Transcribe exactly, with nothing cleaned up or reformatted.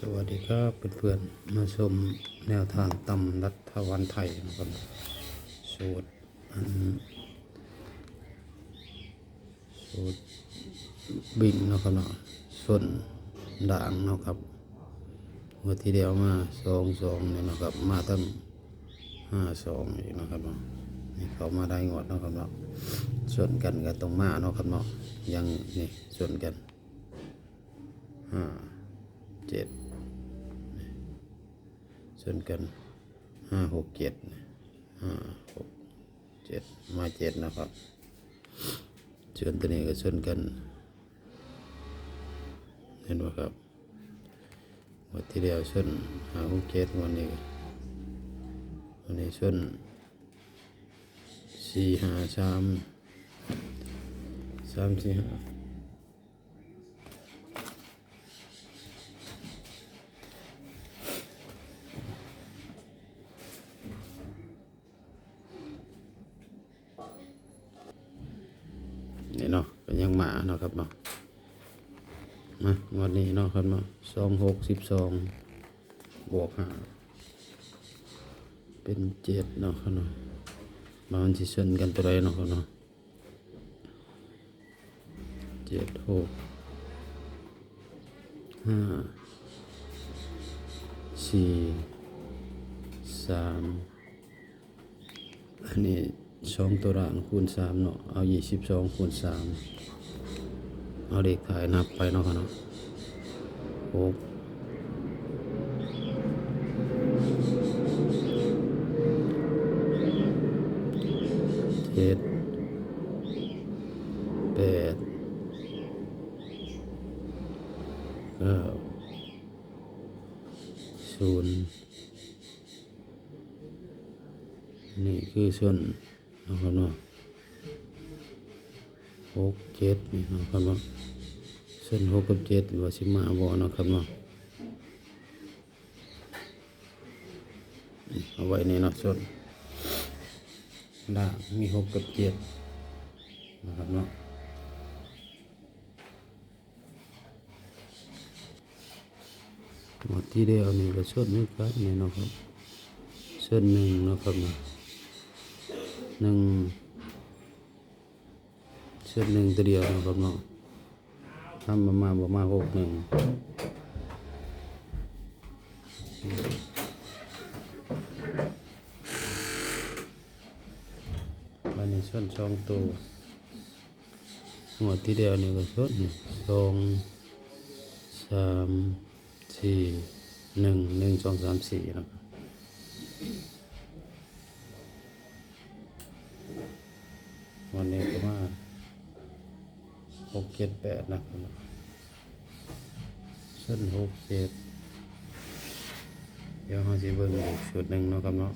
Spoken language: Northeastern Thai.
สวัสดีครับเพื่อนๆ มาชมแนวทางตำรัฐบาลไทยนะครับ สูตรอัน สูตรบิ่งเนาะครับเนาะ ส้นด่างเนาะครับ งวดที่แล้วมาสองสองเนี่ยเนาะครับ มาตั้งห้าสองอีกเนาะครับเนาะ นี่เขามาได้งวดเนาะครับเนาะ ส้นกันก็ต้องมาเนาะครับเนาะ ยังนี่ส้นกัน ห้าเจ็ด ส่วนกัน ห้าหกเจ็ด ห้าหกเจ็ด มาเจ็ดนะครับ ส่วนตัวนี้ก็ส่วนกัน เห็นไหมครับ งวดที่แล้วส่วน ห้าหกเจ็ด งวดนี้ งวดนี้ส่วน สี่ห้าสาม สามสี่ห้า นี่เนาะ ก็ยังมาเนาะครับเนาะ มางวดนี้เนาะครับเนาะ สองหก สิบสอง บวกห้า เป็นเจ็ดเนาะครับเนาะ มามันสิส่วนกันตัวใดเนาะครับเนาะ เจ็ดหก ห้า สี่ สาม อันนี้สองตัวล่างคูณสามเนาะ เอายี่สิบสองคูณสาม เอาเลขท้ายนับไปเนาะครับเนาะ หก เจ็ด แปด เก้า ศูนย์ นี่คือส่วน นะครับเนาะ หกเจ็ด นี่นะครับเนาะ ส่วน หกกับเจ็ด ว่าสิมาบ่เนาะครับเนาะ เอาไว้นี่เนาะ ส่วนล่างมี หกกับเจ็ด นะครับเนาะ งวดที่แล้วนี่ก็ส่วนหนึ่งกันนี่เนาะครับ ส่วนหนึ่งเนาะครับเนาะ หนึ่ง ส่วนหนึ่งตัวเดียวเนาะครับเนาะ ทำมามาบ่มา หกหนึ่ง อันนี้ส่วนสองตัว งวดที่แล้วนี่ก็ส่วนนี่ สอง สาม สี่ หนึ่ง หนึ่ง สอง สาม สี่ นะครับ วันนี้ก็มา หกเจ็ดแปด นะครับ ส่วน หกเจ็ด เดี๋ยวเราสิเบิ่งอีกชุดหนึ่งเนาะครับเนาะ